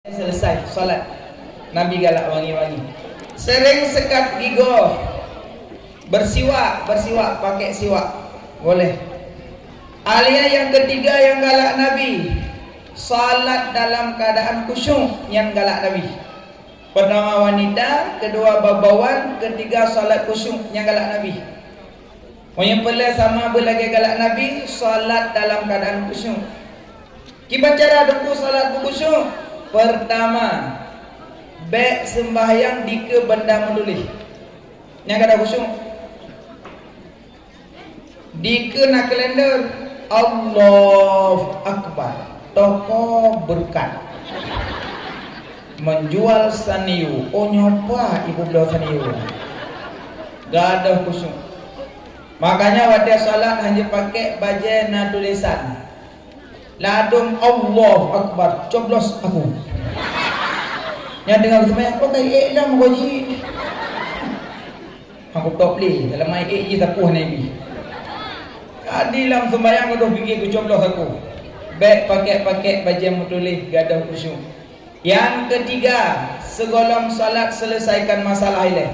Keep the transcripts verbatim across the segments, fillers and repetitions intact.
Selesai salat, Nabi galak wangi-wangi. Sering sikat gigi. Bersiwak, bersiwak, pakai siwak. Boleh. Alia yang ketiga yang galak Nabi, salat dalam keadaan khusyuk yang galak Nabi. Pertama wanita, kedua bagawan, ketiga salat khusyuk yang galak Nabi. Meunyoe peureulée sama beulagée galak Nabi, salat dalam keadaan khusyuk. Kiban cara Teungku salat beukhusyuk? Pertama, bék seumbahyang dikeue banda meutuléh. Nyang ka khusyuk. Dikeue na kalender, Allahu Akbar, toko beureukat. Menjual sanyo, oh nyoe pat ibu bloe sanyo. Gadôh khusyuk. Makanya watée salat hana pakai bajée na tulisan. Ladôm Allahu Akbar, coblos aku. Nyang teungoh seumayang, "Oh, kai ék lom, Haji." Aku top lé, dalam ai ék jih sapeue hana ibi. Jadi lam seumayang gadôh pike geucoblos aku. Bék pakék-pakék bajée meutuléh gadôh khusyuk. Nyang keutiga, sigohlom salat seuleusaikan masalah ilée.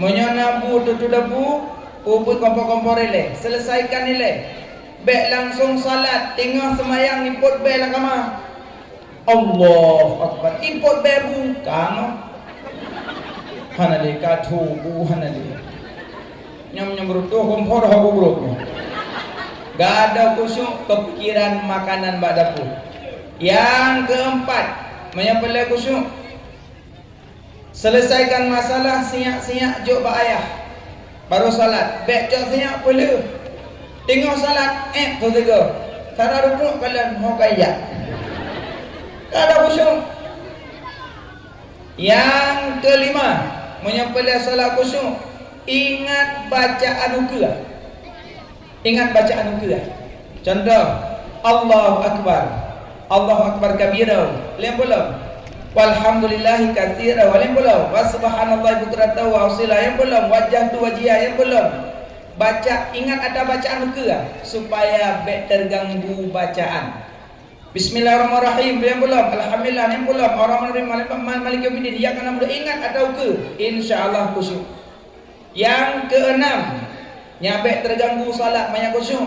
Meunyoe na bu teutuda bu, ubit kompor-kompor ilée, seuleusaikan ilée. Bék langsong salat, teungoh seumayang ipot bée lam kama. Allahu Akbar. Ipot bée bu, kama. Hana lé ka tubu, hana lé. Nyam-nyam beureutoh kompor ha bu brok. Gadôh khusyuk keupikiran makanan bak dapu. Nyang keumpat, meunyoe peureulée khusyuk, seuleusaikan masalah sinyak-sinyak jok bak ayah. Baru salat, bék cok sinyak peuleueh. Teungoh salat, ék teuteugô. Cara rukuk kalon ho kaya. Kada khusyuk. Nyang keulima, meunyoe peureulée salat khusyuk, ingat bacaan ukeue. Ingat bacaan ukeue. Contoh, Allahu Akbar. Allahu Akbar kabira. Lheuh peulom. Walhamdulillahi katsira. Lheuh peulom. Wa subhanallahi bukratan wa asila. Lheuh peulom. Wajjahtu wajhiya. Lheuh peulom. Baca, ingat ata bacaan ukeue, supaya bék teuganggu bacaan. Bismillahirrahmanirrahim. Lheuh peulom. Alhamdulillah. Lheuh peulom. Arrahmanirrahim. Maliki yaumiddin. Iyyaka na'budu. Ingat ata ukeue. Insya Allah khusyuk. Nyang keuenam, nyang bék teuganggu salat meunyoe khusyuk.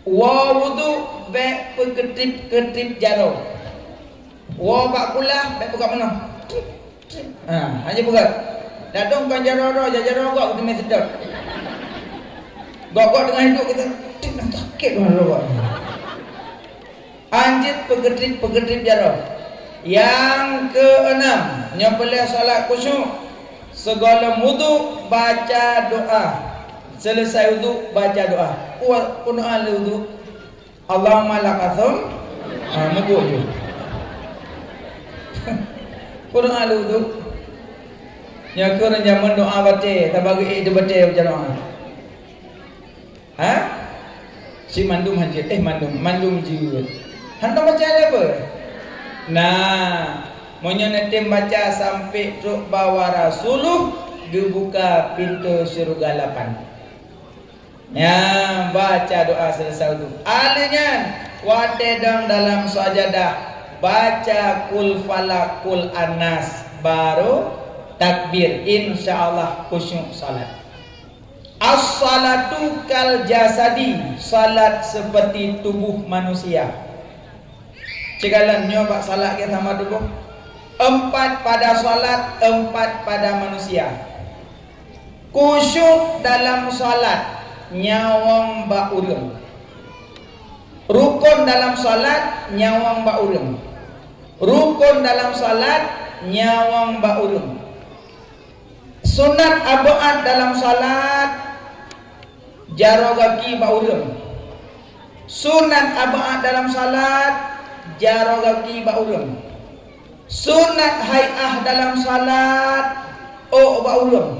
Woe wudhu bék peukeutip-keutip jaroe. Woe bak kulah bék peugah meunoe. Trip, trip. Ha, hana peugah. Ladôm kon jaroe droe, jaroe gok geuteumé seudot. Gok-gok teungoh hidup geuteumé, trip, sakét jaroe gok. Anjeut peukeutip-peukeutip jaroe. Nyang keuenam, nyoe peureulée salat khusyuk, sigohlom wudhu baca doa. Seuleusai wudhu baca doa. Peue, peue doa lé wudhu? Allahumma lakasum. Ha, meubuet ju. Peue doa lé wudhu? Nyoe keuh jameun doa batée, tabagi ék di batée baca doa. Ha? Si mandum hanjeuet, eh, mandum, mandum jeuet. Hantom baca lé peue? Nah, meunyoe neutem baca sampai trok bak wa rasuluh, geubuka pintoe syeuruga lapan. Nyan, baca doa seuleusai wudhu. Aleuh nyan, watée dong dalam sajadah, baca kul falak, kul anas, baru takbir. Insya Allah khusyuk salat. As-salatu kal jasadi, salat seperti tubuh manusia. Ceukalon nyoe bak salat ke sama tuboh. Empat pada salat, empat pada manusia. Khusyuk dalam salat, nyawöng bak ureuëng. Rukon dalam salat, nyawöng bak ureuëng. Rukon dalam salat, nyawöng bak ureuëng. Sunat abeuat dalam salat, jaroe gaki bak ureuëng. Sunat abeuat dalam salat, jaroe gaki bak ureuëng. Sunat hai'ah dalam salat, ôk bak ureuëng.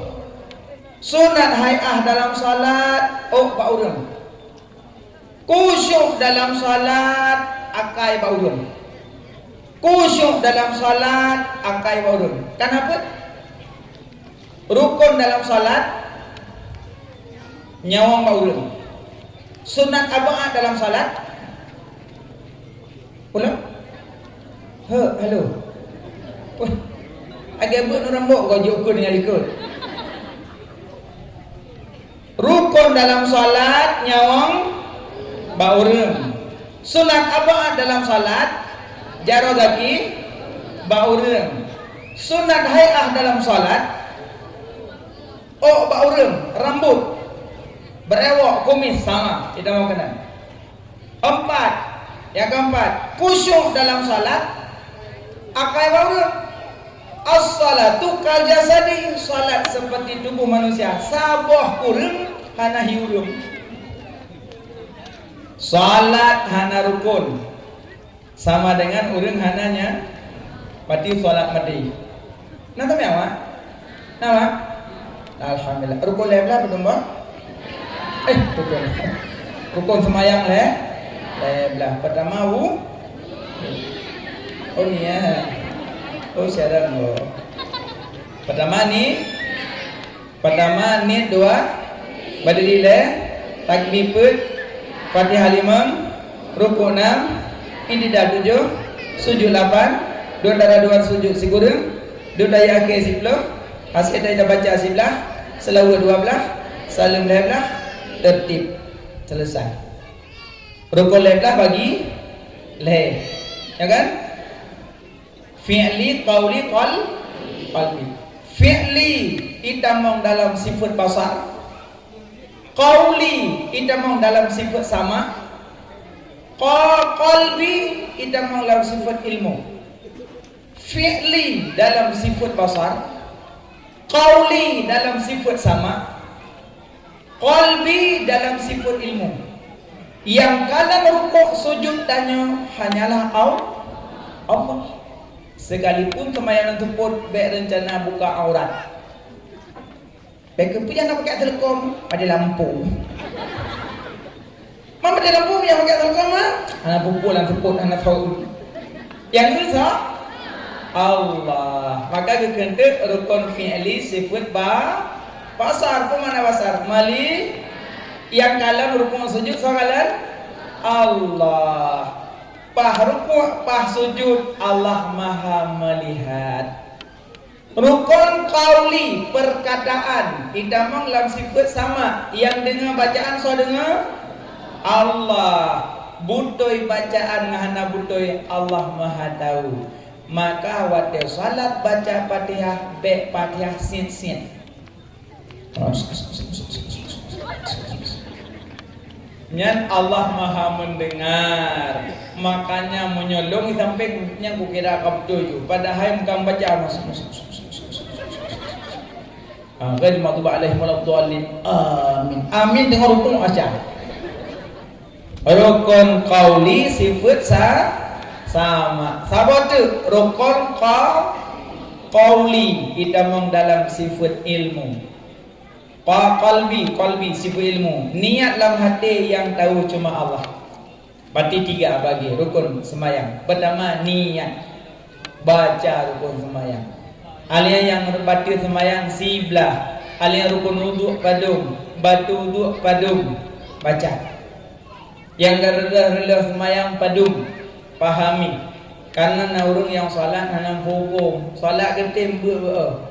Sunat hai'ah dalam salat, ôk bak ureuëng. Khusyuk dalam salat, akai bak ureuëng. Khusyuk dalam salat, akai bak ureuëng. Kenapa? Rukon dalam salat, nyawöng bak ureuëng. Sunat abeuat dalam salat, ulang. He, halo. Wah, agak buet ureuëng bok kau jok keu dengan likot. Rukon dalam salat nyawöng bak ureuëng. Sunat ab'ad dalam salat jaroe gaki bak ureuëng. Sunat hai'ah dalam salat ôk bak ureuëng, rambut, beureuwok, kumis sama, kita mau kenal. Empat, yang keempat, khusyuk dalam salat akai bak ureuëng. As-salatu kal jasadi, salat seperti tubuh manusia. Saboh ureuëng hana hi ureuëng. Salat hana rukun, sama dengan ureuëng hana nya pati salat mati. Nah, tapi apa? Nama? Alhamdulillah. Rukun lhèe blah padum bah? Eh, rukun. Rukun semayang lhèe? Lhèe blah. Pertama wu. Oh, niat. Oh, syarat lo. Pertama ni. Pertama niet dua. Badiri lhèe. Takbir peuet. Fatihah limong. Rukuk nam. I'tidal tujoh. Sujud lapan. Dua dara dua sujud sikureueng. Dua tahiyat akhé siplôh. Hasé tahiyat baca siblah, seulaweuet dua blah, saleuem lhèe blah, tertib. Selesai. Rukun lhèe blah bagi lhèe. Ya kan? Fi'li, qauli, qal-, qalbi. Fi'li itamong dalam sifat basar. Qauli itamong dalam sifat sama. Qa-, qalbi itamong dalam sifat ilmu. Fi'li dalam sifat basar, qauli dalam sifat sama, qalbi dalam sifat ilmu. Nyang ka lam rukuk sujud tanyoe hanyalah Al-, Allah. Sekalipun seumayang lam seupôt bèk reuncana buka aurat. Bèk keupeue nyang na pakai telkom, ada lampu. Mama ada lampu nyang pakai telkom, ah? Hana pupuk lam seupôt, hana tahu. Nyang nyoe sa? Allah. Maka geukheun teuk rukun fi'li sifat ba-, basar. Peue makna basar? Mali-, nyang kalon rukun sujud soe kalon? Allah. Paih rukuk, paih sujud, Allah Maha Melihat. Rukun qauli, perkataan, itamong lam sifat sama, nyang deungoe bacaan soe deungoe? Allah. Beutôi bacaan ngon hana beutôi, Allah Maha Tahu. Maka watèe salat baca Fatihah, bèk Fatihah siet-siet. Nyan Allah Maha Mendengar. Makanya meunyoe lôn di sampéng nyan kukira ka beutôi ju, padahai meukan baca. Ah, ghairil maghdubi alaihim waladdallin. Amin. Amin teungoh rukuk aja. Rukun qauli sifat sa-, sama. Saboh teuk rukun qa-, qauli itamong dalam sifat ilmu. Qa-, qalbi, qalbi, sifat ilmu. Niat lam hati nyang tahu cuma Allah. Berarti tiga bagi rukun sembahyang. Pertama, niat. Baca rukun sembahyang. Alèh nyang bateue sembahyang siblah. Alèh rukun uduk padum. Bateue uduk padum. Baca. Nyang ka reuloh-reuloh seumayang padum, pahami. Kareuna na ureuëng nyang salat hana meuhukôm, salat geutem beuet-beuet.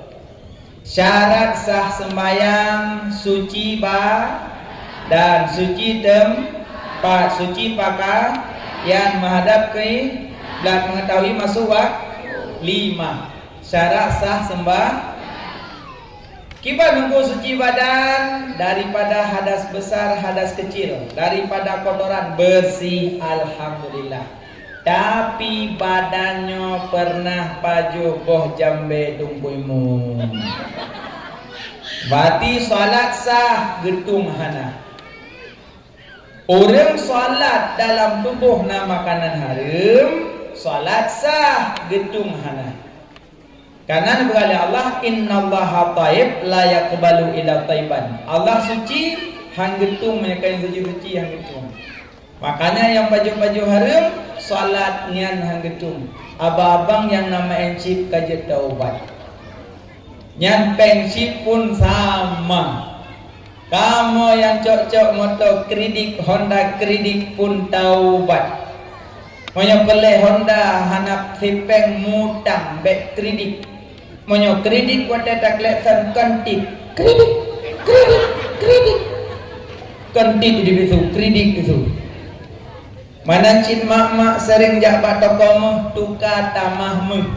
Syarat sah seumayang suci badan, suci teumpat, suci pakaian, meuhadab kiblat, meungeutahui masôk waktu. Lima, syarat sah seumayang. Kiban huköm suci badan daripada hadas besar, hadas kecil, daripada kotoran, bersih, alhamdulillah. Tapi badan nyoe pernah pajoh boh jambé tungkui mum. Berarti salat sah, geutueng hana. Ureuëng salat dalam tuboh na makanan hareuem, salat sah, geutueng hana. Karena neupeugah lé Allah, "Innallaha thayyib la yaqbalu illa thayyiban." Allah suci, han geutueng meunyoe ka nyang suci-suci han geutueng. Makanya nyang pajoh-pajoh hareuem, salat nyan han geutueng. Abang-abang nyang na maén chip ka jeuet taubat. Nyan péng chip pun sama. Kamoe nyang cok-cok moto kredit, Honda kredit pun taubat. Meunyoe keuleh Honda hana sipeng, mutang, bék kredit. Meunyoe kredit watée taklek san, kon tip. Kredit, kredit, kredit. Kon tip di bisu, kredit bisu. Meunan cit mak-mak sering jak bak toko méuh tuka tamah méuh.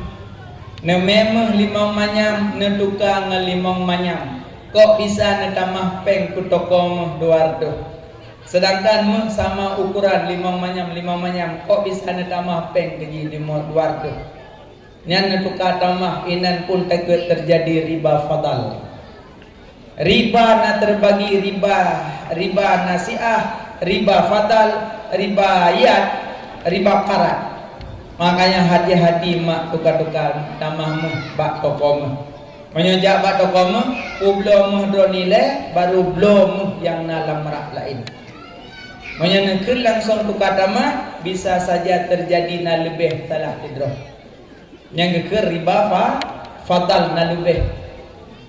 Neumé méuh limong manyam, neutuka ngon limong manyam. Kok bisa neutamah péng keu toko méuh dua reutôh. Seudangkan méuh sama ukuran limong manyam, limong manyam, kok bisa neutamah péng keu jih limong dua reutôh. Nyan neutuka tamah, inan pun takot teujadi riba fadal. Riba na teubagi, riba, riba nasiah, riba fadal, riba yad, riba qard. Makanya hati-hati mak tuka-tuka tamah méuh bak toko méuh. Meunyoe jak bak toko méuh, peubloe méuh droe nilai, baru bloe méuh nyang na lam rak laén. Meunyoe neukheun langsong tuka tamah, bisa saja teujadi na leubeh salah sidroe. Nyang geukheun riba fa-, fadal, na leubeh.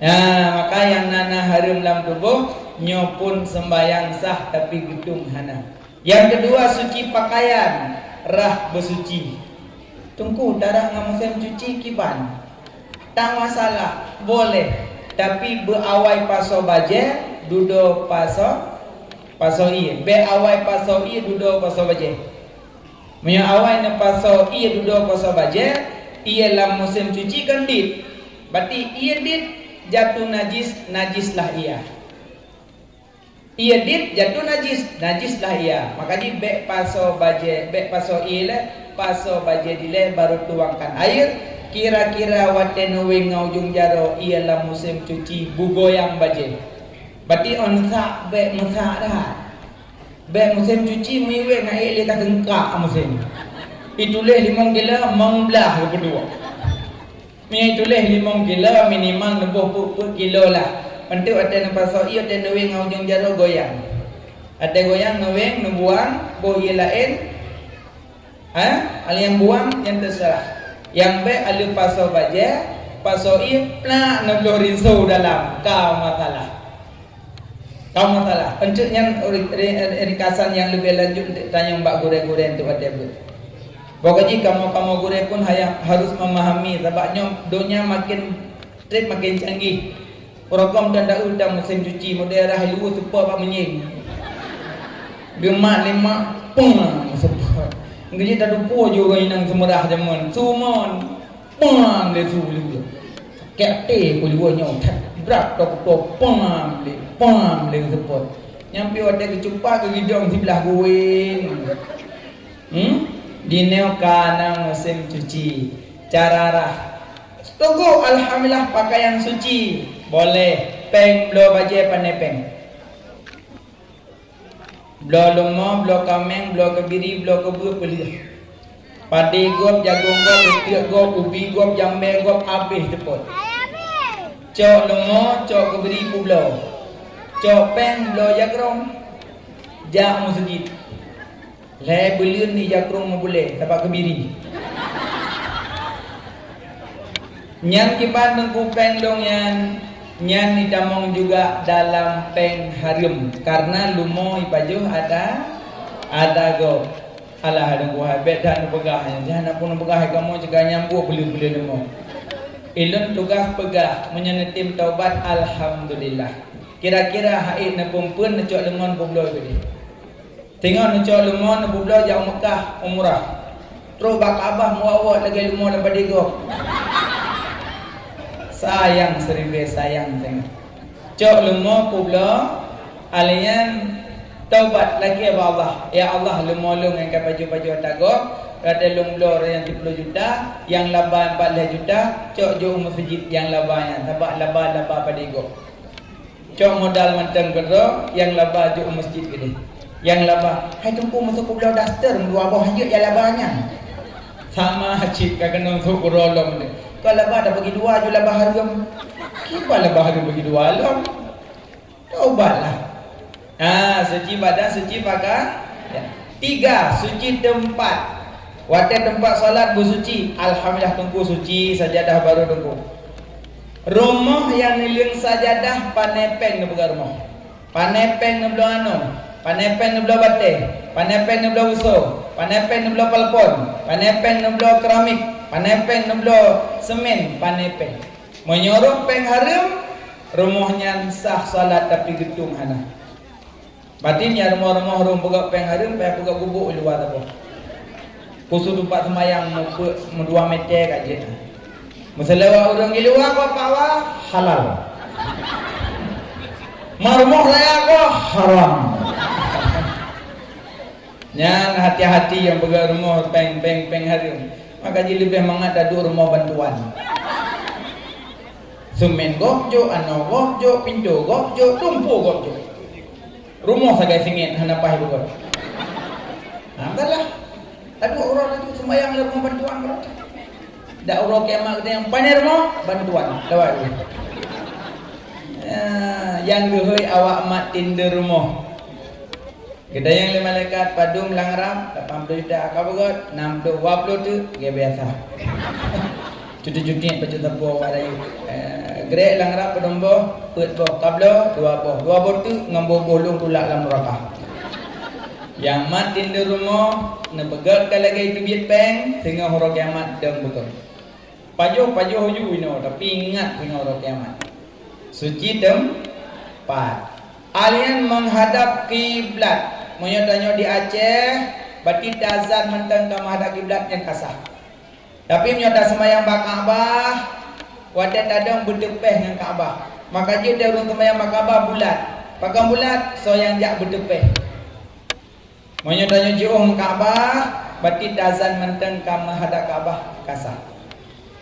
Nah, maka nyang na, na hareuem lam tuboh, nyoe pun seumbahyang sah, tapi geutueng hana. Nyang keudua, suci pakaian, rhah beusuci. Teungku, tarhah ngon musém cuci kiban? Tak masalah, boleh. Tapi beu awai pasoe bajée, dudoe pasoe, pasoe ié. Bék awai pasoe ié, dudoe pasoe bajée. Meunyoe awai neupasoe ié dudoe pasoe bajée, ié lam musém cuci kan dit. Berarti ié dit jatuh najis, najislah ié. Ié dit jatuh najis, najislah ié. Maka jih bék pasoe bajée, bék pasoe ié lé, pasoe bajée dilée baru tuangkan air. Kira-kira watée neuwéng ngon ujong jaroe ié lam musém cuci, beugoyang bajée. Berarti ôn sak bék meusak that. Bék musém cuci meuiwéng na ék lé ka seungkak musém. Ituléh limong kilo, limong blaih geupeuduek. Meunyoe ituléh limong kilo, minimal neuboh peuet-peuet kilo lah. Enteuk watée neupasoe ié, watée neuwéng ngon ujong jaroe goyang. Watée goyang neuwéng, neubuang, boh ié laén. Ha? Nyang buang, nyang teuseurah. Nyang bék aleue pasoe bajée, pasoe ié, plak neubloe rinso dalam. Ka masalah. Ka masalah. Enteuk nyan ri-, ri-, ringkasan nyang leubeh lanjut enteuk tanyong bak gurée-gurée enteuk watée beuet. Pokok jih kamoe-kamoe gurée pun haya-, harus memahami, sabab nyoe donya makin treb makin canggih. Uroe kong dan daun dan musém cuci, model rhah luweue seupôt bak meunyéng. Geumat lé mak, pang, seupôt. Geujak tadupo ju ureuëng inong seumeurah jameun. Sumon, pang, lé su luweue. Sakét até ku luweue nyoe that. Brat dokto, pang, lé, pang, lé seupôt. Nyang pih watée geucupa geugidong siblah guwéng. Hmm? Dinoe ka na musém cuci. Cara rhah. Teungku, alhamdulillah, pakaian suci. Boleh. Péng, bloe bajée, pané péng. Bloe leumo, bloe kaméng, bloe keubiri, bloe keubeue, peuleueh. Padé gob, jagong gob, eutiek gob, ubi gob, jambé gob, abéh teupôt. Cok leumo, cok keubiri, peubloe. Cok péng, bloe jagrong. Jak meuseujid. Lhée buleuen ija krong meubulée, sabab keubiri. Nyan kiban teungku péng lôn nyan, nyan jitamong juga dalam péng hareuem, kareuna leumo jipajoh ada, ada gob. Alah, teungku hai, bék that neupeugah nyan, jan na pun neupeugah hai kamoe cit ka nyang buet buleuen-buleuen leumo. Ulôn tugaih peugah, meunyoe neutem taubat, alhamdulillah. Kira-kira hai neupeumpun neucok leumo peubloe keudeh. Teungoh neucok leumo neupeubloe jak u Meukah umrah. Trok bak Ka'bah meuwot-wot lagée leumo lam padé gob. Sayang siribée sayang teungoh. Cok leumo peubloe, alai nyan taubat lakée bak Allah. Ya Allah, leumo lôn nyang ka pajoh-pajoh ata gob, watée lôn bloe nyang siploh juta, nyang laba empat lhée juta, cok jok u meuseujid nyang laba nyan, sabab laba-laba padé gob. Cok modal mantong keudroe, nyang laba jok u meuseujid keudeh. Nyang laba, hai teungku, meuseupubloe daster meudua boh hanjeuet nyang laba nyan. Sama cit ka keunong sôk keudroe lom deh. Ka laba dah bagi dua ju laba hareuem. Kiban laba hareuem bagi dua lom. Taubatlah. Ha, suci badan, suci pakaian. Ya. Tiga, suci teumpat. Watée teumpat salat beusuci, alhamdulillah teungku suci, sajadah baru teungku. Rumoh nyang neuleueng sajadah pané péng neupeugah rumoh. Pané péng neubloe anong, pané péng neubloe batée, pané péng neubloe usoe. Pane péng neubloe plafon, pane péng neubloe keramik, pane péng neubloe semen, pane péng. Meunyoe rhot péng hareuem, rumoh nyan sah salat tapi geutueng hana. Berarti nyan rumoh-rumoh rhot peugöt péng hareuem, payah peugöt gubuk luwa saboh. Khusus teumpat seumayang meupeu-, meudua meter ka jeuet. Meuseulaweuet ureueng di luwa keu pawa halal. Meureumoh raya keu haram. Nyan hati-hati nyang peugöt rumoh péng, péng, péng hareuem. Maka jih leubeh mangat taduek rumoh bantuan. Semen gob jok, anoe gob jok, pintoe gob jok, dumpeue gob jok. Rumoh sagai singet hana paih beugöt. Nah, entahlah. Taduek uroe laju seumayang lam rumoh bantuan keudroe. Dak uroe kiamat geutanyoe pane rumoh bantuan. Lewat tu. Ya, nyang geuhôi awak mat tindeueng rumoh. Geutanyong lé malaikat, padum lam rab, lapan ploh juta ka beugöt, nam ploh, dua ploh teuk, lagèe biasa. Cuti-cuti pacut sapeue awak rayeuk. Eh, grek lam rab padum boh, peuet boh, ka bloe, dua boh. Dua boh teuk ngon boh-boh lôn tulak lam neuraka. Nyang mat tindeueng rumoh, neupeugöt ka lagèe teubiet péng, singoh uroe kiamat dong beutôi. Pajoh-pajoh ju inoe, tapi ingat singoh uroe kiamat. Suci teumpat. Alien menghadap kiblat. Meunyoe tanyoe di Aceh, berarti taazan mantong ka menghadap kiblat nyan ka sah. Tapi meunyoe taseumayang bak Ka'bah, watèe tadong beuteupèh ngon Ka'bah. Maka jeuet teu ureueng seumayang bak Ka'bah bulat. Pakon bulat? Soe nyang jak beuteupèh. Meunyoe tanyoe jiôh ngon Ka'bah, berarti taazan mantong ka meuhadap Ka'bah, ka sah.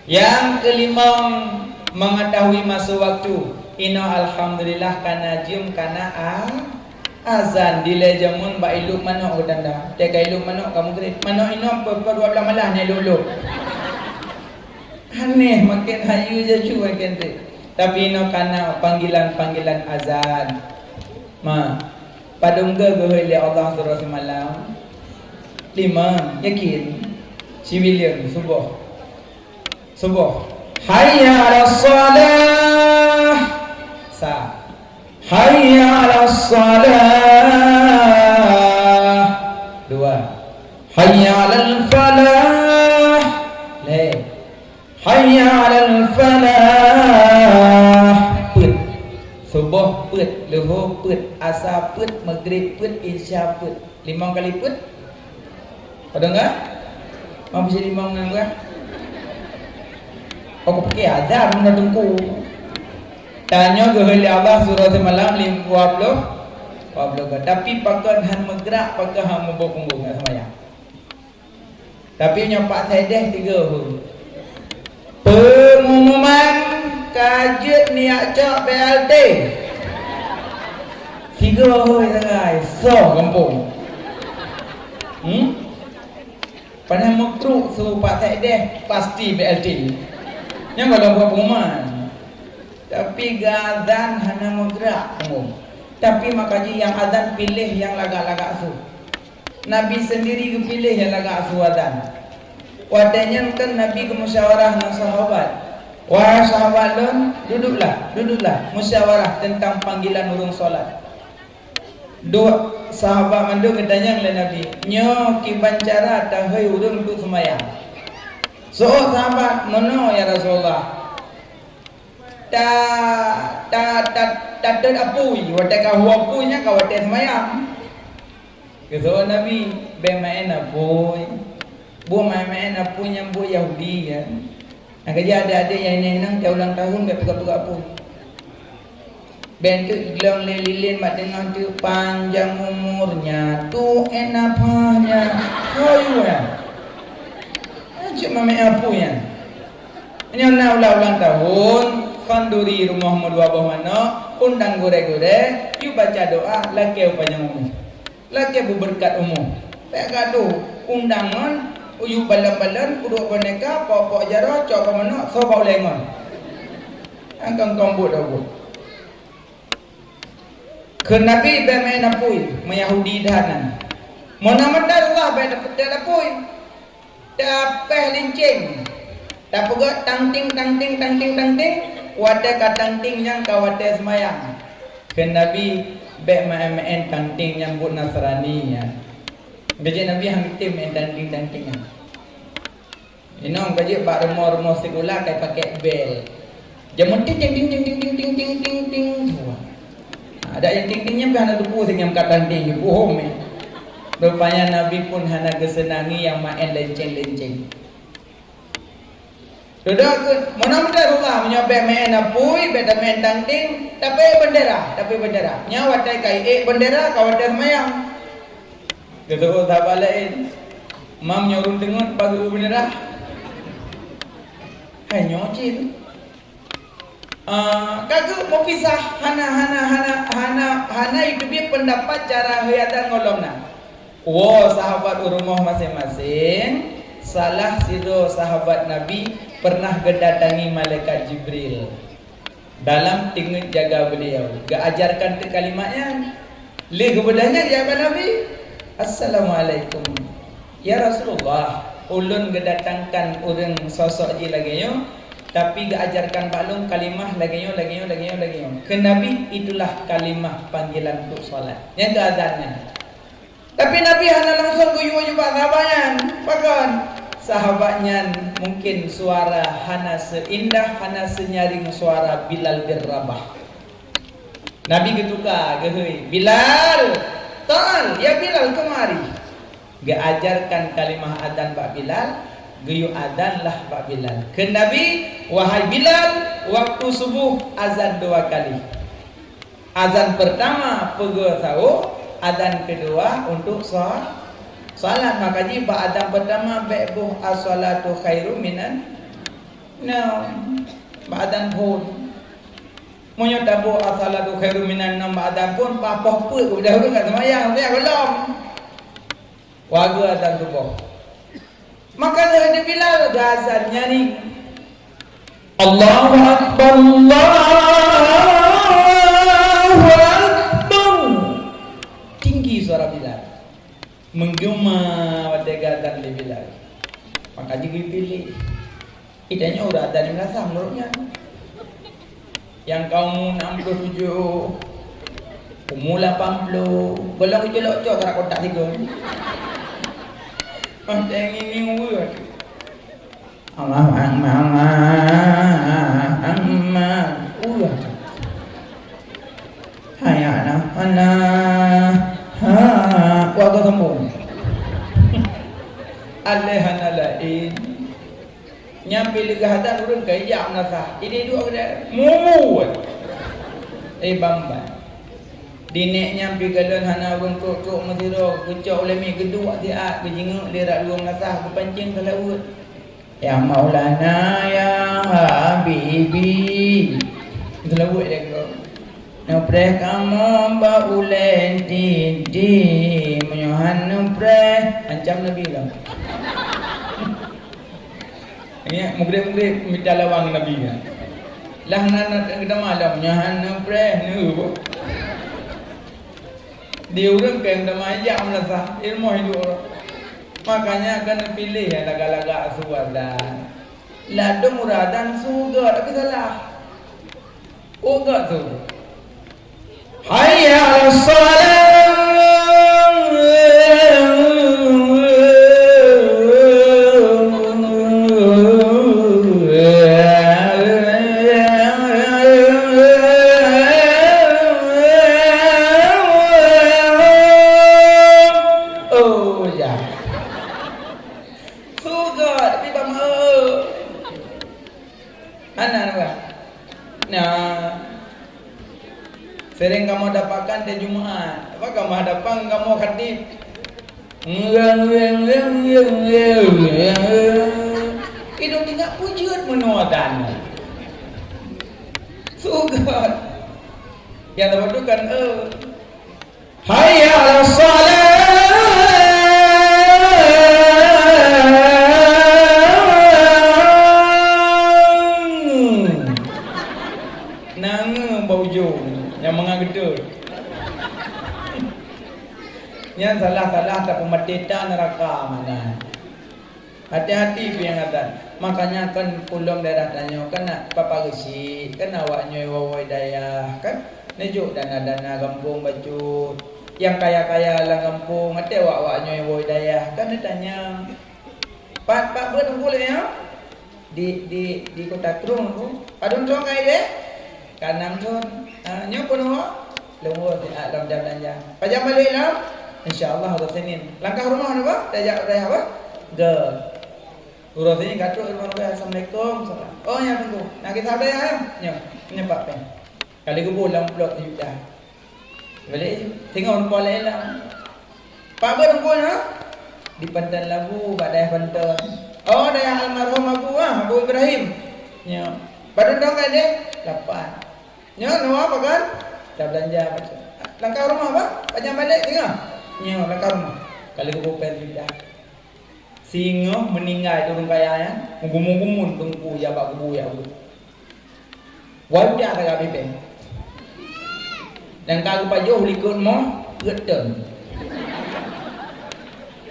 Nyang keulimong, mengetahui masa waktu. Inoe alhamdulillah kana jeuem kana a-, azan. Dilèe jameun bak ilup manok geutanda. Teuka ilup manok ka meugrib. Manok inoe pukul dua belas malam nyan ilup-lup. Aneh, makin hayeu jaju makin trép. Tapi inoe kana panggilan-panggilan azan. Ma, padum geuhôi lé Allah sidroe simalam? Limong, yakin? Sibilieng, suboh. Suboh. Hayya 'alas shalah. Sa. Hayya 'alas shalah. Dua. Hayya 'alal falah. Lhèe. Hayya 'alal falah. Peuet. Suboh peuet, leuhô peuet, asa peuet, meugrib peuet, isya peuet. Limong kali peuet? Padang ka? Mampu jadi limong ngon beurah? Aku pakai azab meunan teungku. Tanyoe geuhôi lé Allah sidroe simalam lim-, dua ploh, dua ploh ka. Tapi pakon han meugrak, pakon han muboh punggong, nggak seumayang. Tapi nyoe Pak Saideh tiga hôi. Pengumuman ka jeuet neujak cok B L T. Tiga hôi sagai, soe gampông. Hmm? Padahai meutrok su Pak Saideh pasti B L T. Nyang kalau buat pengumuman. Tapi geuazan hana meugrak punggong. Tapi maka jih nyang azan piléh nyang lagak-lagak su. Nabi sendiri geupiléh nyang lagak su azan. Watèe nyan kan Nabi geumusyawarah ngon sahabat. "Wahai sahabat lôn, duduklah, duduklah, musyawarah tentang panggilan ureueng salat." Dua sahabat mandum geutanyong lé Nabi, "Nyoe kiban cara tahôi ureueng untuk seumayang?" Seuôt sahabat, "Meunoe ya Rasulullah." Ta, ta, ta, tatot apui. Watèe ka hu apui nyan ka watèe seumayang. Geuseuôt Nabi, "Bèk maén apui. Buet maén-maén apui nyan buet Yahudi nyan. Nyang keujih adék-adék nyang inong-inong tiep ulang tahun bèk peugah-peugah apui. Bèk teuk glong lé lilén bak teungoh teuk panjang umurnya, tuét nafasnya." Hayu nyan. Cit mamèh apui nyan. Nyoe na ulang-ulang tahun, khanduri rumoh meudua boh manok, undang gurèe-gurèe, yue baca doa, lakèe panyang umu. Lakèe beubeureukat umu. Bèk gadoh, undang ngon, yue balon-balon, peuduek boneka, pok-pok jaroe, cok bak manok, soe bak ulèe ngon. Nyang kong-kong buet dah buet. Kheun Nabi bèk maén apui, meuYahudi that nyan. Meunan mantong Allah bèk tapeutét apui. Tapéh lincéng. Tapeugah tangting, tangting, tangting, tangting. Watèe ka tangting nyan ka watèe seumayang. Kheun Nabi, "Bèk maén-maén tangting nyan buet Nasrani nyan." Ka jeuet Nabi han geutem meu'en tanding-tandingan. Inong ka jeuet bak rumoh-rumoh sikula ka pakai bel. Jameun ting, ting, ting. Wah. Ada nyang ting, ting nyan pih hana teupeu, seunyam ka tanding, bohong, eh. Rupanya Nabi pun hana geuseunangi nyang meu'en lenceng-lenceng. Dudoe keuh, meunan meunan Allah, meunyoe bèk meu'en apui, bèk tameu'en tanding, tapi bendera, tapi bendera. Nyan watèe ka iék bendera, ka watèe seumayang. Geuteupeue sahabat laén, "Mam, nyoe ureueng teungeut pageue bendera." Hai nyoe cit. Ah, ka keuh meupisah, hana, hana, hana, hana, hana iteubiet peundapat cara heuiadan ngon lom na. Woe sahabat u rumoh maséng-maséng, salah sidroe sahabat Nabi pernah geudatangi malaikat Jibril dalam teungeut jaga beliau, geuajarkan teuk kalimat nyan. Lheueh geubeudôh nyan, geujak bak Nabi, "Assalamualaikum. Ya Rasulullah, ulôn geudatangkan ureueng sosok jih lagèe nyoe, tapi geuajarkan bak lôn kalimah lagèe nyoe, lagèe nyoe, lagèe nyoe, lagèe nyoe." Kheun Nabi, "Itulah kalimah panggilan untuk salat." Nyang keu azan nyan. Tapi Nabi hana langsung geuyue bak sahabat nyan. Pakon? Sahabat nyan mungkin suara hana seindah, hana senyaring suara Bilal bin Rabah. Nabi geutuka, geuhôi, "Bilal, ta'al, ya Bilal, kemari." Geuajarkan kalimah azan bak Bilal, geuyue azan lah bak Bilal. Kheun Nabi, "Wahai Bilal, waktu suboh azan dua kali. Azan pertama peugöt sawoe, azan kedua untuk sa-, salat." Maka jih bak azan pertama bèk boh "As-salatu khairum minan naum" bak azan phôn. Meunyoe taboh "As-salatu khairum minan naum" bak azan phôn, paih poh peuet udah ureueng ka seumayang, seumayang gohlom. Wagoe azan suboh. Maka lheueh di Bilal geuazan nyan, "Allahu Akbar, Allahu Akbar." Tinggi suara Bilal. Menggema watèe geuazan lé Bilal. Maka jih geupiléh. Ih, tanyoe urat dan meunasah meunurot nyan. Nyang ka umu enam puluh tujuh, umu lapan puluh, gohlom geucok-cok tarak kotak tiga. Ah, tangieng-ngieng ureueng. Allahu Akbar, Allahu Akbar. Ureueng. Hayya 'alas shalah. Ha, wah, ka sambung. Alèh hana laén. Nyan pih lheueh geuazan ureueng ka ijak meunasah. Idéh duek keudéh, mumu. Eh, bamban. Di nèk nyan pih galon hana ureueng trok-trok meusidroe, geucok ulèe miet geuduek siat, geujingeuk lé rot dua meunasah, geupancéng seulaweuet. Ya Maulana, ya Habibi. Seulaweuet lé keudroe. Neupreh kamoe bak ulèe titi, meunyoe han neupreh, ancam Nabi lom. Ingat, meugreb-greb mita lawang Nabi nyan. Lah na, na, na, na, meunyoe han neupreh, neu. Di ureueng keu teuma jak meunasah, ilmu hidup ureueng. Makanya keuneuk piléh nyang lagak-lagak su azan. Ladôm ureueng azan su göt, tapi salah. Su göt su. Hayya 'alas shalah. Oh, ya. Su göt, tapi bak meu. Hana, hana. Nah. Sering kamoe dapatkan di Jumat. Apa kamoe hadapan kamoe khatib? Idong tinggai pujeuet meunoe dan. Su göt. Nyang teuma tu kan, eh. Hayya 'alas shalah. Nangeu bak ujong nyang mangat geutôi. Nyan salah-salah tapeumaté ta neuraka meunan. Hati-hati pih nyang azan. Makanya kan ulôn daerah tanyoe kan na papa geusyik, kan awak nyoe woe-woe dayah kan neujok dana-dana gampông bacut. Nyang kaya-kaya lam gampông, até awak-awak nyoe woe dayah, kan neutanyong, "Pat, pat beuet Teungku lé nyoe?" "Di, di, di Kota Krueng, Teungku." "Padum thon ka idéh?" "Ka nam thon." "Ah, nyoe peunoh?" "Lôn woe siat lam jam beulanja." "Pajan balek lom?" "Insya Allah, uroe Senin." "Langkah rumoh na ba? Tajak u dayah ba?" "Göt." Uroe Senin ka trok rumoh, "Assalamualaikum." "Salam." "Oh, nyoe Teungku. Na kisah u dayah, ya?" "Nyoe, nyoe pat péng." Ka lheueh geubôh lam amplop sijuta. Balek, singoh rupa laén lam. "Pat beuet Teungku nyoe?" "Di Panton Labu, bak dayah Panton." "Oh, dayah almarhum Abu, ah, Abu Ibrahim." "Nyoe." "Padum thon ka idéh?" "Lapan." "Nyoe, nyoe apa kan?" "Tabeulanja." "Langkah rumoh ba? Pajan balek singoh?" "Nyoe, langkah rumoh." Ka lheueh geubôh péng sijuta. Singoh meuninggai ureueng kaya nyan, meugumun-gumun teungku jak bak kubu jak beuet. Watèe taga bibèe. Dan ka geupajoh likot moh, peuet thon.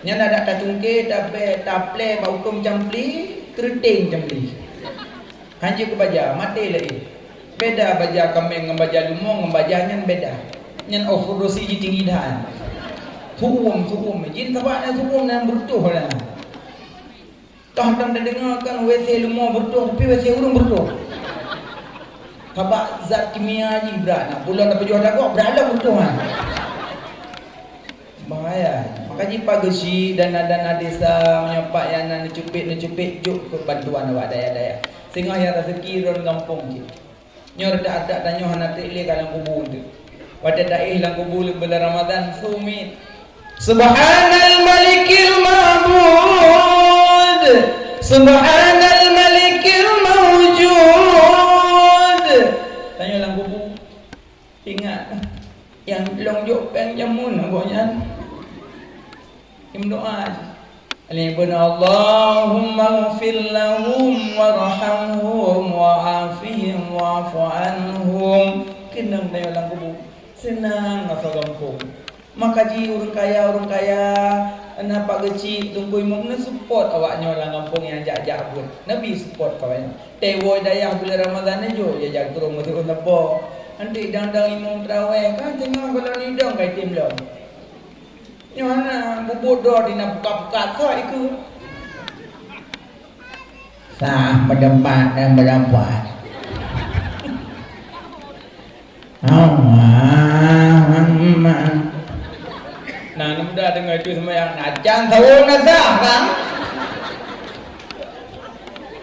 Nyan adak tacungké, tabèe, taplè bak utom campli, keureuteng campli. Hanjeuet keu baja, maté lé. Beda baja kaméng ngon baja leumo ngon baja nyan beda. Nyan Ofudosi jitinggi that. Su'um, su'um. Jin sabab nyan su'um nyan beureutoh nyan. Toh, toh tadeungoe kan W C leumo beureutoh, tapi W C ureueng beureutoh. Sabab zat kimia jih brat na. Bulan tapajoh dagoe, brat lom beureutoh nyan. Bahaya. Maka jipageusyi dana-dana desa, meunyoe pat nyang na neucupet-neucupet jok keu bantuan awak dayah-dayah. Singoh nyang raseuki droen gampông cit. Nyoe reudak-reudak tanyoe hana trép lé ka lam kubu teuh. Watèe taéh lam kubu lé bulan Ramadhan, sumiet. Subhanal Malikil Ma'bud. Subhanal Malikil Maujud. Tanyoe lam kubu. Ingat, nyang lôn jok péng jameun gobnyan. Meudoa. Lé beuna, "Allahumma ighfir lahum warhamhum wa'afihim wa'fu anhum." Keunong tanyoe lam kubu. Seunang masa gampông. Maka jih ureueng kaya, ureueng kaya, na Pak Geuchik, Teungku Imum, neusupport awak nyoe lam gampông nyang jak-jak beuet. Neubi support kawan nyoe. Teuwoe dayah bulan Ramadhan nyoe jok jak-jak keu ureueng meuseuen sapo. Nanti dang-dang imum teurawèh, kan teungoh gohlom nidong ka item lom. Nyoe hana bubut droe di na pukat-pukat, soe ikôt. Sah, meudeumpat dan meudeumpat. Allah, Muhammad. Nah, aneuk muda deungoe itu seumayang, na can sawon na sah, kan?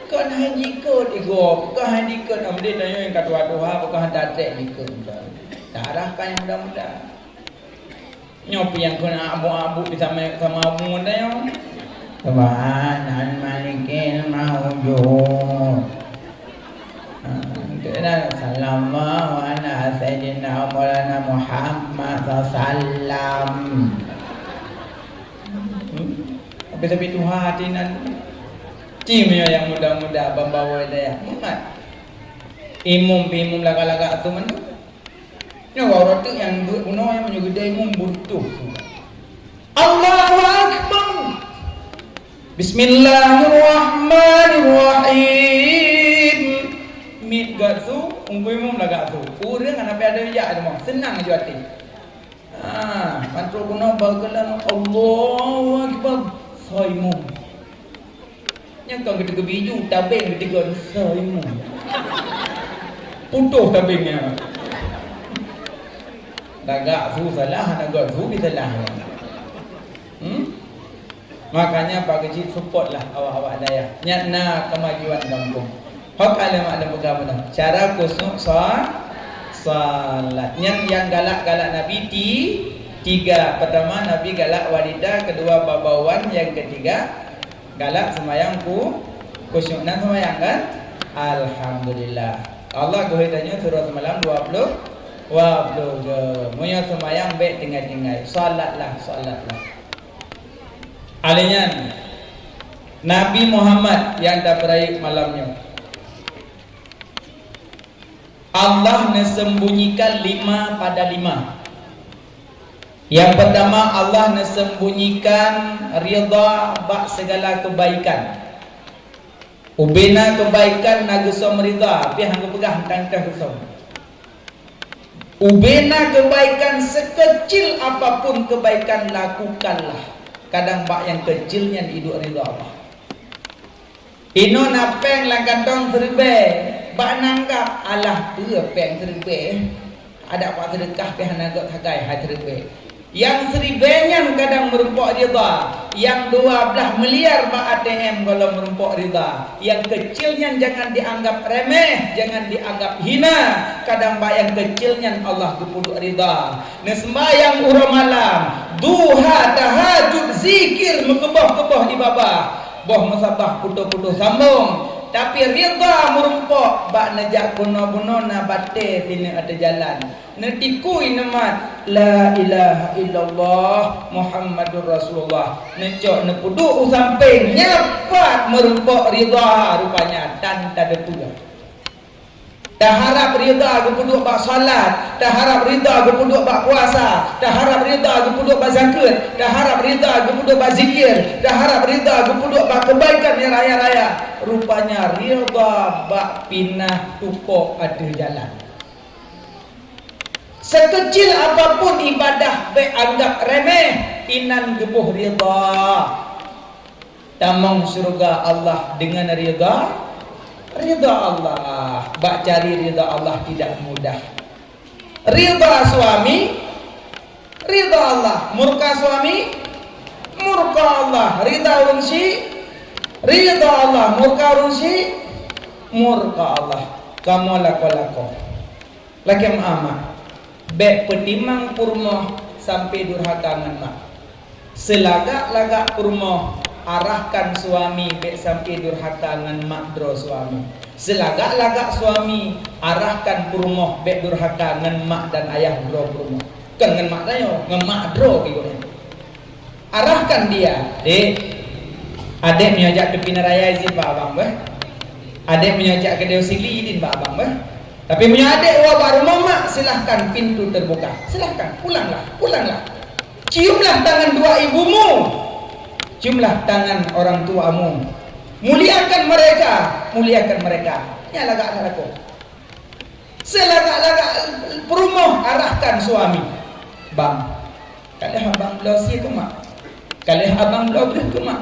Kon han jikôt igoe, bukan han jikôt, amdin tanyoe nyang ka tuha-tuha, bukan han tatrek jikôt. Tarah kan nyang muda-muda. Nyoe pih nyang keuneuk abuk-abuk di sama, sama abuk ngon tanyoe. Subhanal Malikil Maujud. Ha, keunan, "Sallallahu ala Sayyidina Maulana Muhammad sallam." Hmm? Tapi, tapi tuha hati nan. Ci meunyoe nyang muda-muda ban bawa dayah. Mumat. Imum pih imum lagak-lagak tu mandum. Nyoe baru teuk nyang buet bunoe nyang meunyoe geudeh imum beureutoh. Allahu Akbar. Bismillahirrahmanirrahim. Miet gak su, ungkui imum lagak su. Ureueng hana payah ada jak teuma. Seunang aju até. Ah, mantong bunoe bageulalang Allahu Akbar. Soe imum. Nyang ka geuteugeubi ju, tabeng geuteugön, soe imum. Putôh tabeng nyan. Lagak su salah, hana gak su disalah. Hmm? Makanya Pak Geuchik support lah awak-awak dayah. Nyan na kemajuan gampông. Hok aleumak dan peugah meunan. Cara khusyuk sa-, salat. Nyan nyang galak-galak Nabi ti-, tiga. Pertama Nabi galak wanita, kedua babawan, yang ketiga galak seumayang khu-, khusyuk nan seumayang kan? Alhamdulillah. Allah geuhôi tanyoe sidroe seumalam dua puluh, dua puluh jeuem. Meunyoe seumayang bèk tinggai-tinggai. Salatlah, salatlah. Alèh nyan, Nabi Muhammad nyang tapeurayeuk malam nyoe. Allah neusembunyikan lima pada lima. Yang pertama, Allah neusembunyikan ridha bak segala kebaikan. Ubena kebaikan na geusom ridha, tapi hana geupeugah teuntang geusom. Ubena kebaikan, sekecil apapun kebaikan, lakukanlah. Kadang bak nyang kecil nyan iduek ridha Allah. Inoe na péng lam kantong siribèe, bak na anggab, alah peue péng siribèe. Adak bak seudeukah pih hana göt sagai hai siribèe. Nyang siribèe nyan kadang meurumpok ridha, nyang dua blaih miliar bak A T M gohlom meurumpok ridha. Nyang kecil nyan jangan dianggap remeh, jangan dianggap hina. Kadang bak nyang kecil nyan Allah geupeuduek ridha. Neuseumbahyang uroe malam, duha, tahajud, zikir, meukeubah-keubah ié babah, boh meusabah putôh-putôh sambông. Tapi ridha meurumpok bak neujak keunoe bunoe na batèe sineuk ateueh jalan. Neutikui neumat, "La ilaha illallah Muhammadur Rasulullah." Neucok neupeuduek u sampéng, nyan pat meurumpok ridha rupanya tan tateupeue. Taharab ridha geupeuduek bak salat, taharab ridha geupeuduek bak puasa, taharab ridha geupeuduek bak zakeuet, taharab ridha geupeuduek bak zikir, taharab ridha geupeuduek bak keubaikan nyang raya-raya. Rupanya ridha bak pinah tukok ateueh jalan. Sekecil apapun ibadah bèk anggab remeh, inan geuboh ridha. Tamong syeuruga Allah deungon ridha, ridha Allah. Bak cari ridha Allah tidak mudah. Ridha suami, ridha Allah. Murka suami, murka Allah. Ridha ureueng syik, ridha Allah. Murka ureueng syik, murka Allah. Kamoe lakoe-lakoe. Lakèe meu'ah mak, bèk peutimang peurumoh sampoe durhaka ngon mak. Seulagak-lagak peurumoh, arahkan suami bèk sampoe durhaka ngon mak droe suami. Seulagak-lagak suami, arahkan peurumoh bèk durhaka ngon mak dan ayah droe peurumoh. Kon ngon mak tanyoe, ngon mak droe geuh nyan. Arahkan dia, "Dek, adek meunyoe jak keu pinan raya izin bak abang beuh. Adek meunyoe jak keudè u Sigli izin bak abang beuh. Tapi meunyoe adek woe bak rumoh mak, silahkan pintu terbuka. Silahkan, pulanglah, pulanglah. Ciumlah tangan dua ibumu. Ciumlah tangan orang tuamu. Muliakan mereka, muliakan mereka." Nyan lagak-lagak lakoe. Seulagak-lagak peurumoh arahkan suami. "Bang, ka lheueh abang bloe sie keu mak. Ka lheueh abang bloe breueh keu mak.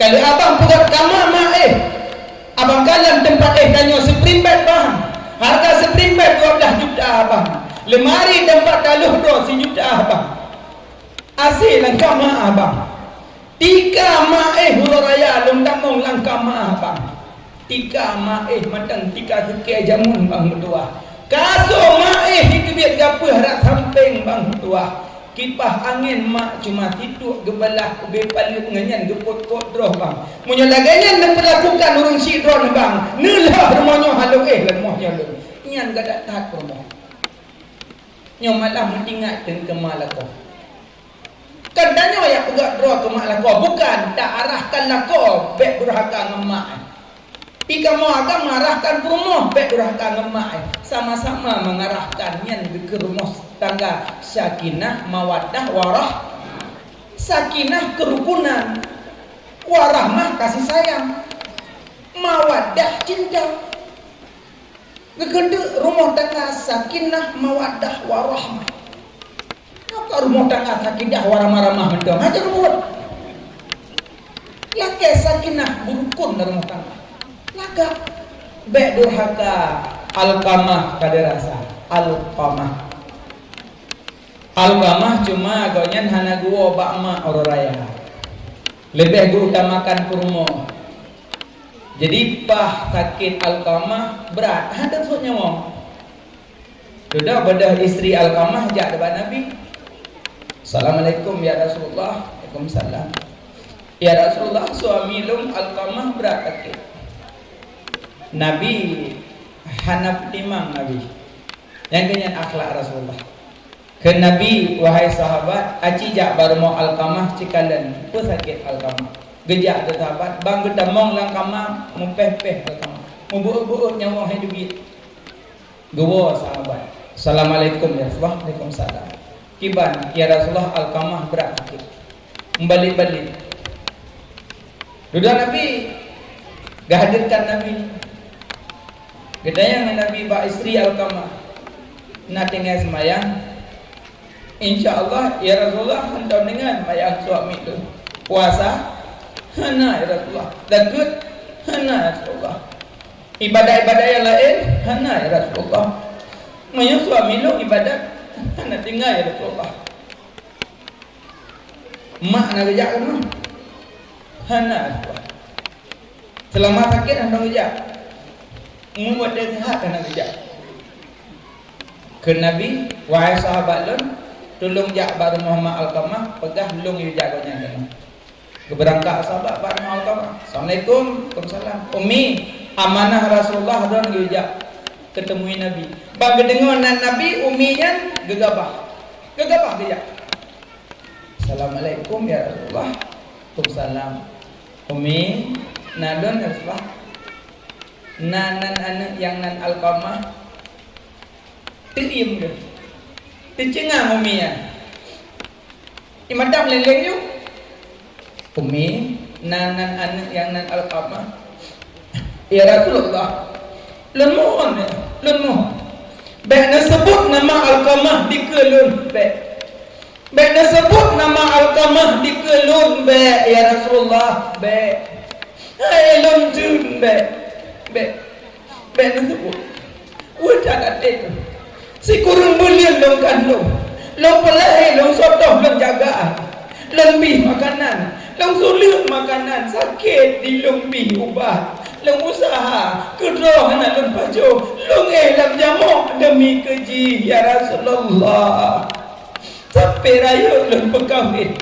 Ka lheueh abang peugöt kama mak éh. Abang kalon teumpat éh tanyoe spring bed bang. Hareuga spring bed dua blaih juta bang. Leumari teumpat taloh droe sijuta bang. Asi lam kama abang. Tika mak éh uroe raya lôn tamong lam kama abang. Tika mak éh mantong tika sukée jameun bang meutuwah. Kasô mak éh jiteubiet gapeueh rot sampéng bang meutuwah. Kipah angén mak cuma situek geubalah ubé paleuet ngon nyan geupot-pot droe bang. Meunyoe lagée nyan neupeulakukan ureuëng syik droeneuh bang, neulhah rumoh nyoe hana éh lam rumoh nyoe lôn. Nyan gata that peurumoh. Nyoe malah meutingat teungkeuma lakoe. Kan tanyoe nyang peugah droe keu mak lakoe, bukan, ta arahkan lakoe bék durhaka ngon mak. Di kamoe agam mengarahkan peurumoh bék durhaka ngon mak. Sama-sama mengarahkan nyan keu rumoh tangga sakinah, mawaddah, warah, sakinah kerukunan, warahmah kasih sayang, mawaddah cinta. Geukheun teuk rumoh tangga sakinah, mawaddah, warahmah. Nyoe ka rumoh tangga sakinah, warahmah-rahmah mantong. Hana rumoh. Lakée sakinah beurukon lam rumoh tangga. Lagak bék durhaka. Alqamah ka dirasa. Alqamah. Alqamah cuma gobnyan hana geuwoe bak mak uroe raya. Leubeh geuutamakan peurumoh. Jadi paih sakét Alqamah brat, hana teusut nyawöng. Dudoe beudôh istri Alqamah jak ubak Nabi. "Assalamualaikum ya Rasulullah." "Waalaikumsalam." "Ya Rasulullah, suami lôn Alqamah brat sakét." Nabi hana peutimang Nabi. Nyang keuh nyan akhlak Rasulullah. Kheun Nabi, "Wahai sahabat, aci jak bak rumoh Alqamah, ci kalon peue sakét Alqamah." Geujak lé sahabat, ban geutamong lam kama, meupéh-péh Alqamah. Meubeuet-beuet nyawöng hai teubiet. Geuwoe sahabat. "Assalamualaikum ya Rasulullah." "Waalaikumsalam." "Kiban ya Rasulullah, Alqamah brat sakét." Meubalek-balek. Dudoe Nabi, geuhadirkan Nabi. Geutanyong Nabi bak istri Alqamah. Na tinggai seumayang? Insya Allah, ya Rasulullah, hantom tinggai seumayang suami lôn. Puasa? Hana, ya Rasulullah. Zakeuet? Hana, ya Rasulullah. Ibadat-ibadat nyang laén? Hana, ya Rasulullah. Meunyoe suami lôn ibadat, hana tinggai, ya Rasulullah. Mak na geujak keunoe? Hana, ya Rasulullah. Seulama sakét hana geujak. Meunyoe watèe seuhat hana geujak. Kheun Nabi, "Wahai sahabat lôn, tulông jak bak rumoh ma Alqamah, peugah lôn geujak gobnyan keunoe." Geubeurangkat sahabat bak rumoh Alqamah. "Assalamualaikum." "Waalaikumsalam." "Ummi, amanah Rasulullah lôn geujak keuteumui Nabi." Ban geudeungoe nan Nabi, Ummi nyan geugabah. Geugabah geujak. "Assalamualaikum ya Rasulullah." "Waalaikumsalam." "Ummi, na lôn ya Rasulullah. Na nan aneuk nyang nan Alqamah." Teuiem geuh. Teuceungang Ummi nyan. Imadam leng-leng nyoe. "Ummi, na nan aneuk nyang nan Alqamah." "Ya Rasulullah, lôn mohon, lôn mohon. Bèk neuseubut nama Alqamah dikeue lôn, bèk. Bèk neuseubut nama Alqamah dikeue lôn, bèk, ya Rasulullah, bèk. Hai lôn jeuen, bèk, bèk. Bèk neuseubut." Weueh that até keuh. Sikureueng buleuen lôn kandông. Lôn peulahé, lôn sotoh, lôn jaga. Lôn bih makanan. Lôn suleueng makanan. Sakét di lôn bih ubat. Lôn useuha. Keudroe hana lôn pajoh. Lôn éh lam jamok deumi keu jih, ya Rasulullah. Sampoe rayeuk lôn peukawen,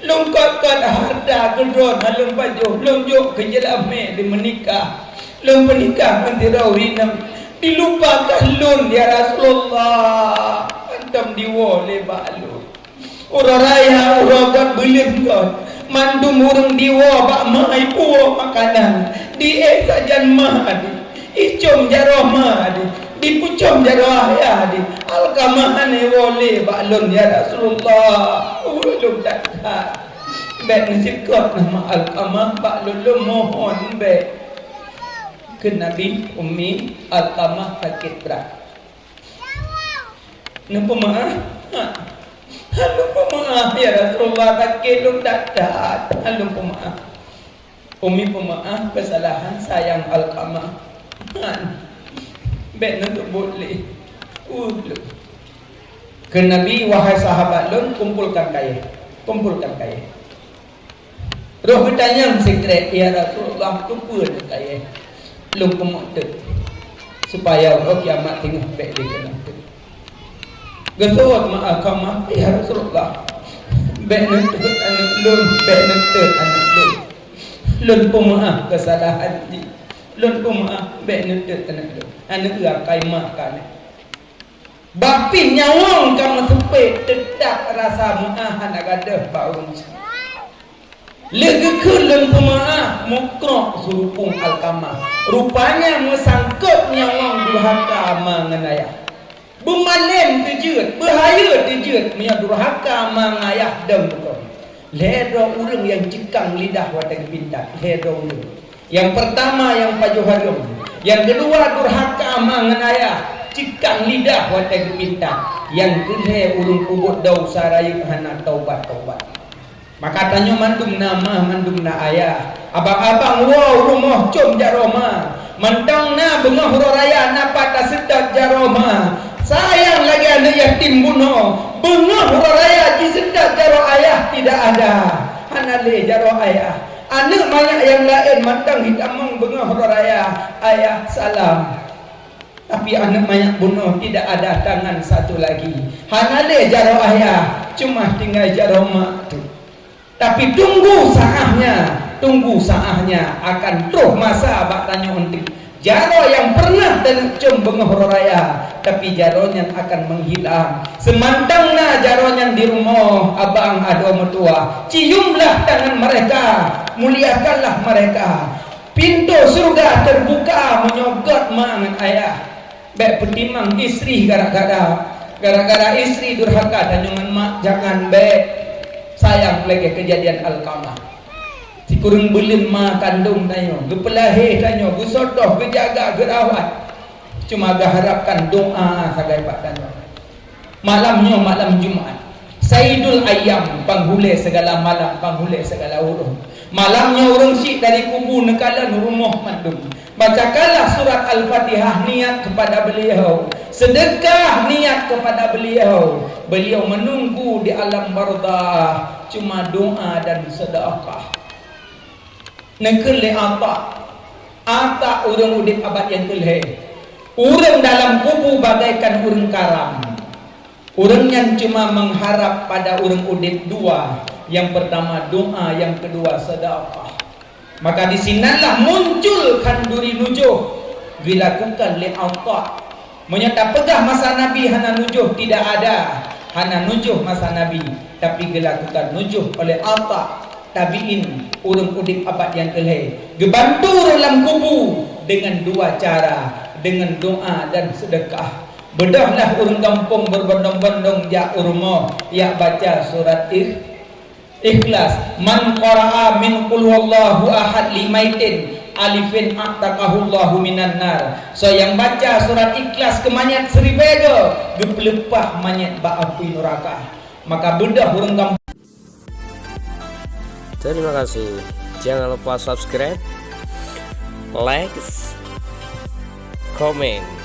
lôn kot-kot hareuta keudroe hana lôn pajoh, lôn jok keu jeulamé di meunikah. Lôn peunikah ngon sidroe ureueng inong, dilupakan lôn, ya Rasulullah. Hantom diwoe lé bak lôn. Uroe raya, uroe göt, buleuen göt, mandum ureueng diwoe bak ma ipuwoe makanan, diéh sajan ma di Icom jaroe ma di, dipucom jaroe ayah di. Alqamah hana iwoe lé bak lôn, ya Rasulullah. Ulôn that-that. Bèk neuseukot nama Alqamah bak lôn, lôn mohon bèk. Kheun Nabi, "Ummi, Alqamah sakét brat." Neupeumeu'ah? Ha. Hana lôn peumeu'ah, ya Rasulullah, sakét lôn that-that. Hana lôn peumeu'ah. Ummi peumeu'ah keusalahan sayang Alqamah. Han. Bèk neuseubut lé. Uh, lôn. Kheun Nabi, "Wahai sahabat lôn, kumpulkan kayèe. Kumpulkan kayèe." Roh geutanyong sikrek, "Ya Rasulullah, keupeue neuh kayèe?" "Lôn peumeu'ah teuk, supaya uroe kiamat teungoh bèk lé keunoe teuk." Geuseuôt ma Alqamah, "Ya Rasulullah, bèk neuteut aneuk lôn, bèk neuteut aneuk lôn. Lôn peumeu'ah keusalahan jih. Lôn peumeu'ah, bèk neuteut aneuk lôn." Aneuk geuh akai ma ka nyan. Bah pih nyawöng ka meuseupet, teutab rasa meu'ah hana gadôh bak ureueng. Lheueh geukheun lôn peumeu'ah, meukrok surupông Alqamah. Rupanya meusangkot nyawöng durhaka ma ngon ayah. Beumalém teujeuet, beuhayeue teujeuet, meunyoe durhaka ma ngon ayah dong beutôi. Lhèe droe ureueng nyang ceukang lidah watèe geupinta, lhèe droe ureueng. Nyang peurtama nyang pajoh hareuem, nyang keudua durhaka ma ngon ayah, ceukang lidah watèe geupinta, nyang keulhèe ureueng peubuet desya rayeuk hana taubat-taubat. Maka tanyoe mandum na ma, mandum na ayah. Abang-abang woe u rumoh com jaroe ma. Mantong na beungoh uroe raya na pat taseutôt jaroe ma. Sayang lagèe aneuk yatim bunoe. Beungoh uroe raya jiseutôt jaroe ayah tidak ada. Hana lé jaroe ayah. Aneuk manyak nyang laén mantong jitamong beungoh uroe raya, "Ayah, salam." Tapi aneuk manyak bunoe tidak ada tangan satu lagi. Hana lé jaroe ayah, cuma tinggai jaroe mak tu. Tapi tunggu saatnya, tunggu saatnya akan troh masa bak tanyoe eunteuk. Jaroe nyang peureunah taneuk com beungoh uroe raya, tapi jaroe nyan akan menghilang. Seumantong na jaroe nyan di rumoh, abang adoe meutuwah, ciumlah tangan mereka, muliakanlah mereka. Pintoe syeuruga teubuka meunyoe göt ma ngon ayah. Bèk peutimang istri gara-gara, gara-gara istri durhaka tanyoe ngon mak, jangan bèk. Sayang lagèe keujadian Alqamah. Sikureueng buleuen ma kandông tanyoe, geupeulahé tanyoe, geusotoh, geujaga, geurawat. Cuma geuharapkan doa sagai bak tanyoe. Malam nyoe malam Jumat, Saidul Ayyam, panghulée segala malam, panghulée segala ureuëng. Malam nyoe ureuëng syiek dari kubu neukalon rumoh mandum. Bacakanlah surat Al-Fatihah niat kepada beliau, sedekah niat kepada beliau. Beliau menunggu di alam barzah, cuma doa dan sedekah. Neukheun lé Ata, Ata ureuëng udeb abad nyang keulhée. Ureuëng dalam kubu bagaikan ureuëng karam. Ureuëng nyan cuma mengharap pada ureuëng udeb dua, nyang pertama doa, nyang keudua sedekah. Maka di sinanlah muncul khanduri nujoh geulakukan lé Ata. Meunyoe tapeugah masa Nabi hana nujoh, tidak ada, hana nujoh masa Nabi, tapi geulakukan nujoh oleh Ata, tabiin, ureuëng udeb abad nyang keulhée, geubantu ureuëng lam kubu dengan dua cara, dengan doa dan sedekah. Beudôhlah ureuëng gampông berbondong-bondong jak u rumoh, jak baca surat Ikh-, Ikhlas. Man qara'a min qul huwallahu ahad limaitin alfin a'taqahullahu minan nar. Soe nyang baca surat Ikhlas keu manyét siribée goe, geupeuleupah manyét bak apui nuraka. Maka beudôh ureuëng gampông. Terima kasih. Jangan lupa subscribe, like, komen.